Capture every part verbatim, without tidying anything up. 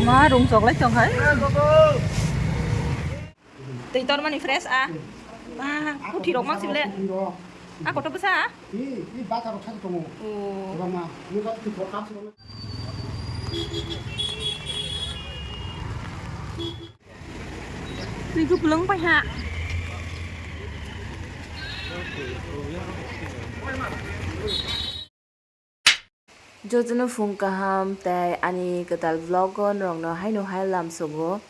Ma rung choklai tong hai. Twi tormani fresh a. Ma puthi rok mang sibole. A koto bwsa? Ih, ih, bata rok thang tongo. Oh. Kwbangma. Nukha twi kok kap sibole. Twi kwplwng pai ha. Jotono phung kaham tei ani kwtal vlog o norokno haino hai lamsogo.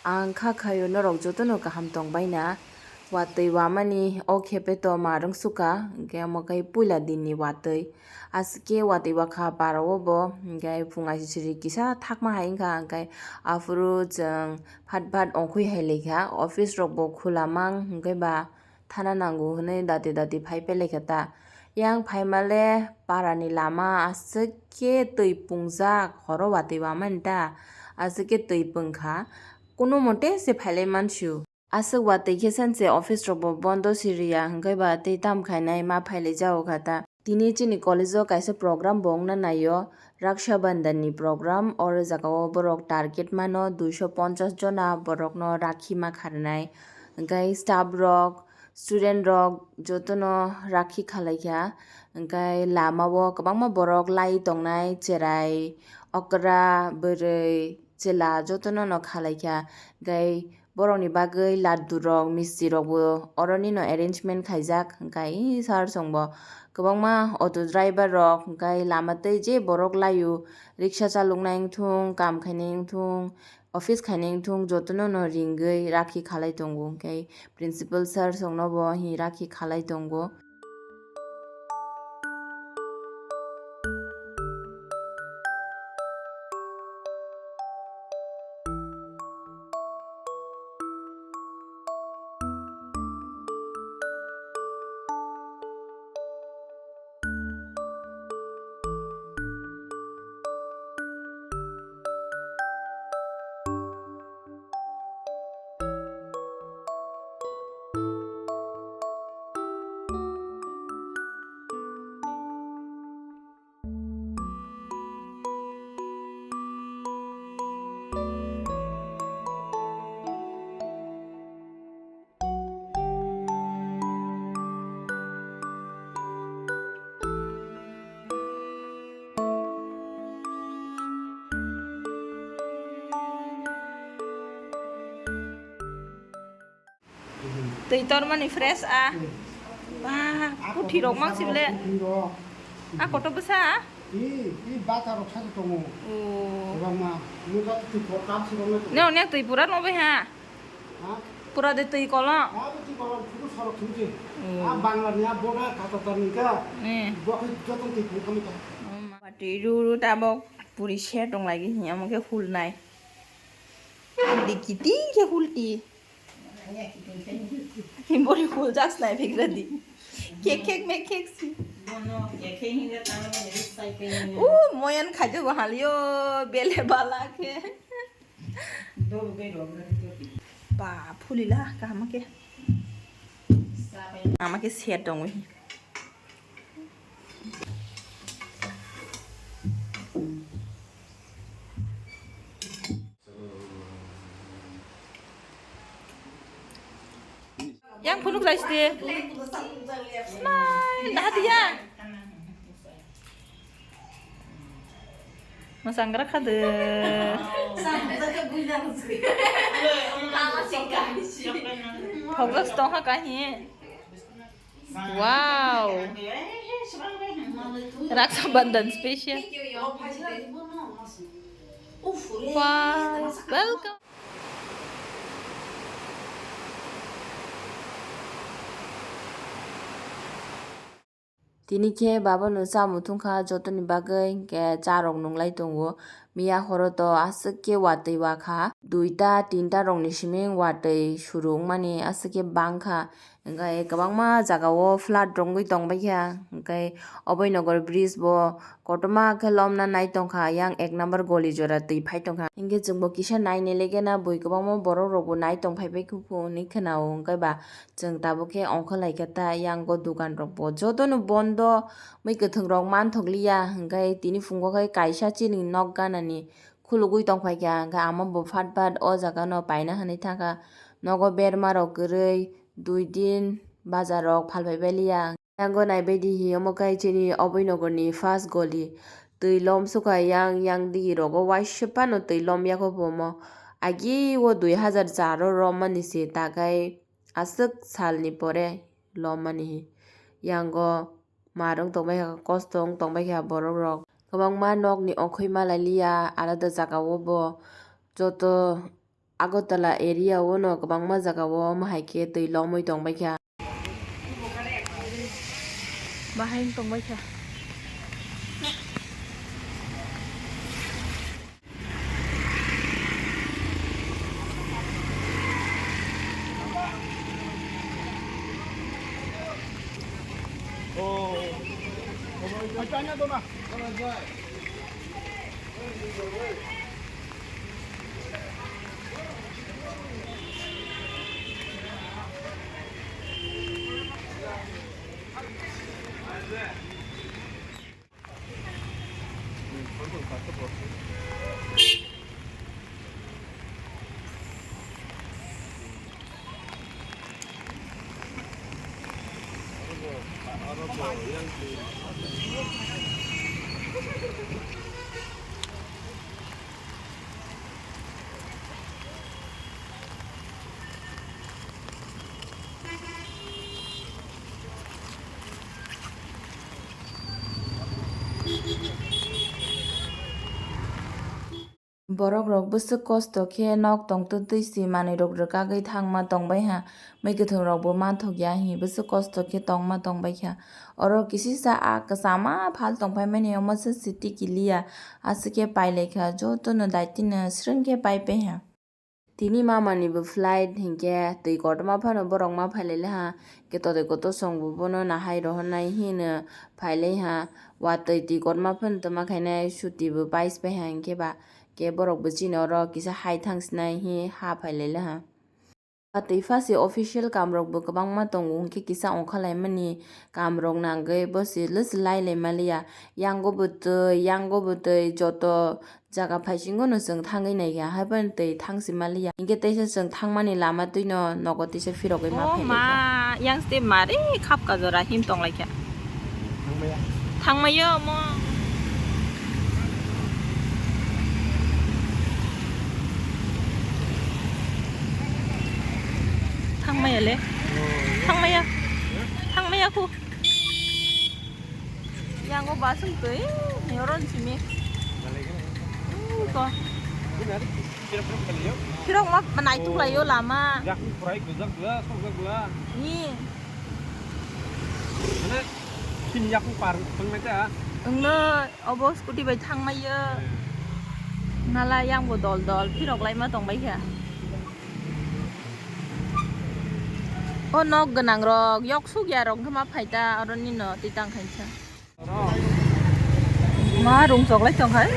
Ang kha khaio norok jotono kaham tongbaina. Watwi wamani o khepe to ma rwngsukha, hwnkhe omo khe puila dinni watwi. Aswk khe watwi wakha para o bo, hwnkhe phung aisisiri kisa thakma hai wngkha, hwnkhe aphuru chwng phat phat ongkhoi hai laikha, office rok bo khula mang, hwnkhe ba thana nango hwnwi dati dati phai pailaikha ta. Yang phaimale parani lama aswk khe twi pungjak, horo watwi wamani ta, aswk khe twi pungkha, kono mote se phailai mansio. Aswk watwi khe sanse office rokbo bondo siriya hwnkhe ba tei tam khainai ma phailai jago kha ta. Tini chini college o kaisa program bo wngna naio, Raksha Bandhan ni program. Oro jagao borok target mano duiso ponchas jona borokno rakhi ma kharnai. Hwnkhe staff rok, student rok jotono rakhi khalaikha. Hwnkhe lamao kwbangma borok lai tongnai, cherai, okra, bwrwi, chwla jotono no khalaikha. Hwnkhe borokni bagwi laddu rok, misti rok bo oroni no arrangement khaijak. Hwnkhe ee sir chwngbo kwbangma auto driver rok, hwnkhe lama twi je borok laio, riksa chaloknai wngthung, kam khainai wngthung, office khainai wngthung, jotono no ringwi rakhi khalai tongo. Hwnkhe principal sir chwngno bo hwnwi rakhi khalai tongo. Twi tormani fresh a. Ba, puthi rok mang sibole. A koto bwsa? I, i bata rok sadi tongo. Oh. Kwbangma. Nukha twi kok kap sirok nai tongo. Ne, ne twi pura no bai ha. Ha? Pura de twi kolo. Ha, twi kolo, phutu sorok thumse. Oh. A Bangla ni a border kata ta ningka. Eh. Bo khe joto twi phung kami ta. Oh, ma. Pati ru ru tabok puri se tong lagi hi, amo khe hul nai. Di kiting khe hul ti. Bori hul jak snai phik ready. Kek kek me kek si. Bono kek kek hinga tangma ni sai pe ni. U moyan khajo go halio bele bala khe. Dor be ro na to. Ba phulila kaham khe. Sa pe. Ama khe set dong wi. Yang phunuk lai sidi. Smile, dah dia. Masang gerak khade. Pogos tong ha kahi. Wow. Raksha Bandhan special. Wow. Welcome. Tini khe baba no cha muthung kha, jotoni bagwi hinkhe cha rok nunglai tongo. Miya horo to aswk khe watwi wakha, duita tinta rokni simi watwi suru wngmani aswk khe bangkha. Hinkhe kwbangma jagao flood rwngwi tongbaikha, hinkhe Abhainagar bridge bo kotorma khe lomna nai tongkha, yang ek number goli jora twi phai tongkha. Hinkhe chwngbo kisa naini legena bui kwbangma borok rokbo nai tongphai bai khe hwnwi khwnao, hinkhe ba chwng tabuk khe ongkhorlaikha ta, yang o dukan rokbo jotono bondo, mui kwthwng rok manthokliya, hinkhe tini phungo khe kaisa chini nok gana. Ani khulugwi tongphaikha, hwnkhe ama bo phat phat o jagano paina hwnwi thangkha. Nogo bermarok kwrwi, dui din bazarrok phalpaibailiya. Yango naibaidi hi omo khe chini Abhainogorni first goli. Twi lom sukha yang, yang digirogo waisa phano twi lom yakho bo omo. Agi o dui hazar char o rommani se takhai aswk salni pore lommani hi. Yango mar wng tongbaikha, kosto wng tongbaikha borokrok. Kwbangma nokni okhoi malailiya alada jagao bo joto Agartala area o no kwbangma jagao omo hai khe twi lomwi tongbaikha. Bahai wng tongbaikha. Borok rok bwswk kosto khe nok tongtwtwi si manwi rok rwkagwi thangma tongbai ha, mwi kwthwng rok bo manthok ya hi bwswk kosto khe tongma tongbai kha. Oro kisisa a kwchama phal tongpai mani omo se city kilia, aswk khe pailai kha, joto no daitino swrwng khe pai pai ha. Tini mama ni bo flight hinkhe twi kotorma phano borok ma phailai le ha, khe totwi kotor song bo bono nahai rohornai hino phailai ha, watwi twi kotorma phano tongma khainai suti bo pais pai ha hinkhe ba, khe borok bo chini oro kisa hai thang sinai hi ha phailai le ha. Watwi pha se official kam rok bo kwbangma tongo hinkhe kisa ongkhar lai mani kam rok nangwi bo se lwswlai lai maliya, yango bo twi yango bo twi joto. Jaga phaisingo no chwng thangwi naikha, haiphano twi thangsi maliya. Hinkhe teisa chwng thangmani lama twino nogo teisa phirogwi ma Oh phailai kha. Ma, yang ste mari khap ka jora him tong lai kha. Thangmaya. Thangmaya mo. Thangmaya le. Oh, iya. Thangmaya. Hah? Thangmaya khu. Yango baswng twi, nyoron simi. Uy, ko. Phirok ma naituk laio lama. Yakni kurai gujak gua, sok gua. Ni. Mana sini yakni par tong nai ta? Engno obo scooty bai thangmaiyo. Nala yang bo dol dol phirok laima tongbai kha. O nok gwnang rok, yok suk ya rok wngkha ma phai ta, oro nino twi tang khainsa. Ma rung chok lai tong khai.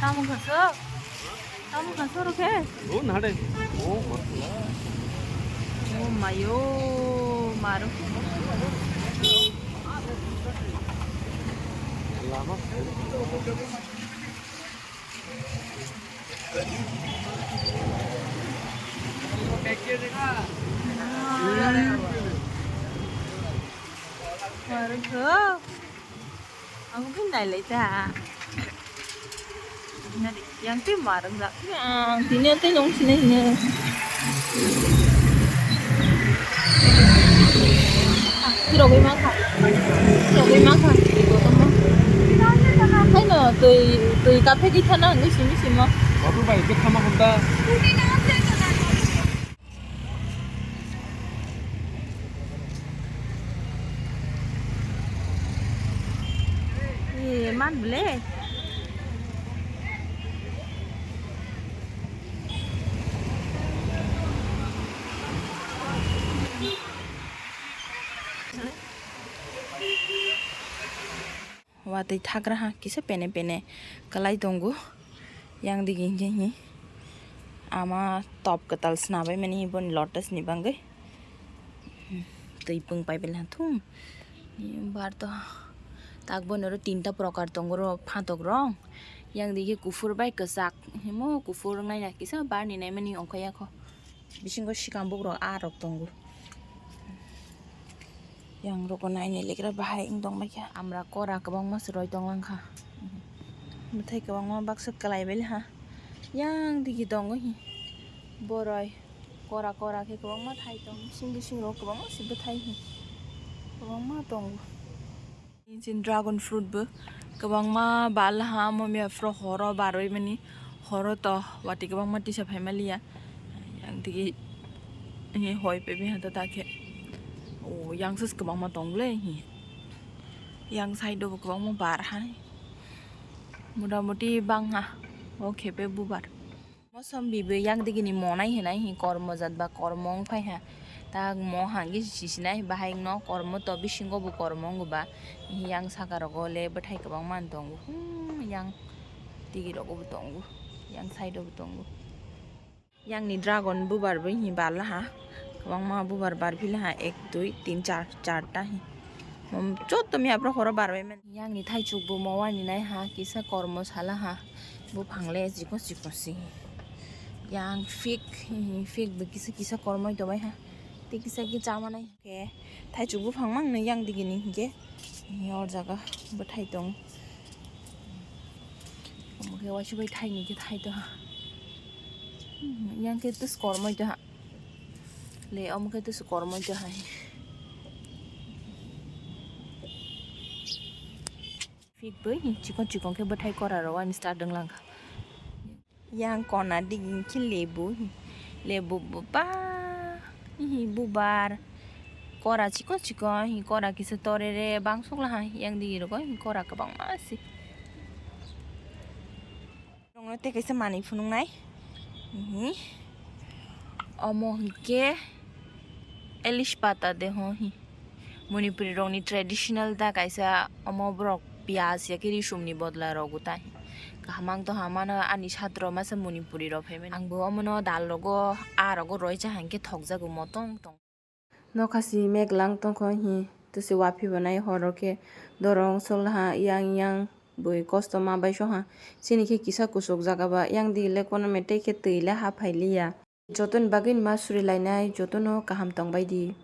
Tamo kha so? Tamo kha so ro khe? O na de. O botla. O mayo, maro. Lama. Ang pun nai lai ta. Nari, yang tu marang dak. Yang tini yang tu nong sini ni. Hirogwi ma kha. Hirogwi ma kha. Hai no, twi, twi kaphegwi thana hwnwi simi simo. Babu bai, ke thama hwnda. Eh, man ble. Watwi thagra ha kisa pene pene kwlai tongo. Yang digi hinkhe hi ama top kwtal sna bai mani boni lotus ni bagwi. Twi pung pai bela thung. Bar to tak bono ro tinta prokar tongo ro phatok rong. Yang digi kuphur bai kwchak. Himo kuphur wngnai na kisa bar ni naimani ongkha yakho. Bisingo sikambuk rok ah rok tongo. Yang rok naini lekra bahai wng tong baikha. Amra kora kwbangma se roi tong langkha. Bwthai kwbangma baksa kwlai bai ha. Yang digi tongo hi. Boroi kora kora khe kwbangma thai tong. Bising bising rok kwbangma se bwthai hi. Kwbangma tongo. Chin dragon fruit bo kwbangma bal ha, mo miya phro horo baroi mani, horo to wati kwbangma tisa phai maliya. Yang tigi hoi pe biha ta ta khe. O yang sus kwbangma tong le hi. Yang side o bo kwbangma bar ha. Motamoti bang ha. O khe pe bubar. Mosom bibo yang digini monai hinai hi kormo jat ba kormo wng phai ha. Ta mo hangke sisinai bahai no kormo to bisingo bo kormo wng ba. Yang saka rogo le bwthai kwbangma tongo. Hmm, yang tigi rogo bo tongo. Yang side o bo tongo. Yang ni dragon bubar bo hi bala ha. Kwbangma bubar bar phila ha. Ek, dui, tin, char, charta hi. Mom, joto miya bro horo bar bai man. Yang ni thaichuk bo mo wani nai ha. Kisa kormo sala ha. Buphang le chikon chikon si. Yang fig, fig bo kisa kisa kormoi tobai ha. Tei kisa kisa chamanai. Khe thaichuk buphang mang nai yang digini hinkhe. Or jaga bwthai tong. Omo khe waisa bai thaini khe thai to ha. Yang khe tus kormoi to ha. Le omo khe tus kormoi to ha. Fig bai chikon chikon khe bwthai kora rok ani start wng langkha. Yang kona digi khe lebu, lebu buba, hihi bubar, kora chikon chikon, hi kora kisa torere bangsuk laha, yang digi rogo hi kora kwbangma si. Rongno tei kaisa manwi phunuknai. Hi. Omo hinkhe Elish pata de ho hi. Manipuri rokni traditional da kaisa omo borok piyaj ya khe risum ni bodla rogo ta hi. Kaham ang to hamano ani satro masa Manipuri rok phaimani. Ang bo omono dal rogo a rogo roi cha hinkhe thokjago motong tong. Nokha si meg lang tongkho hi, tusi waphi bo nai horo khe dorong sol ha yang yang bui kosto ma bai so ha. Chini khe kisa kusuk jaga ba yang di le kono me tei khe twi le ha phai liya. Jotoni bagwi ma suri lainai, jotono kaham tong bai di.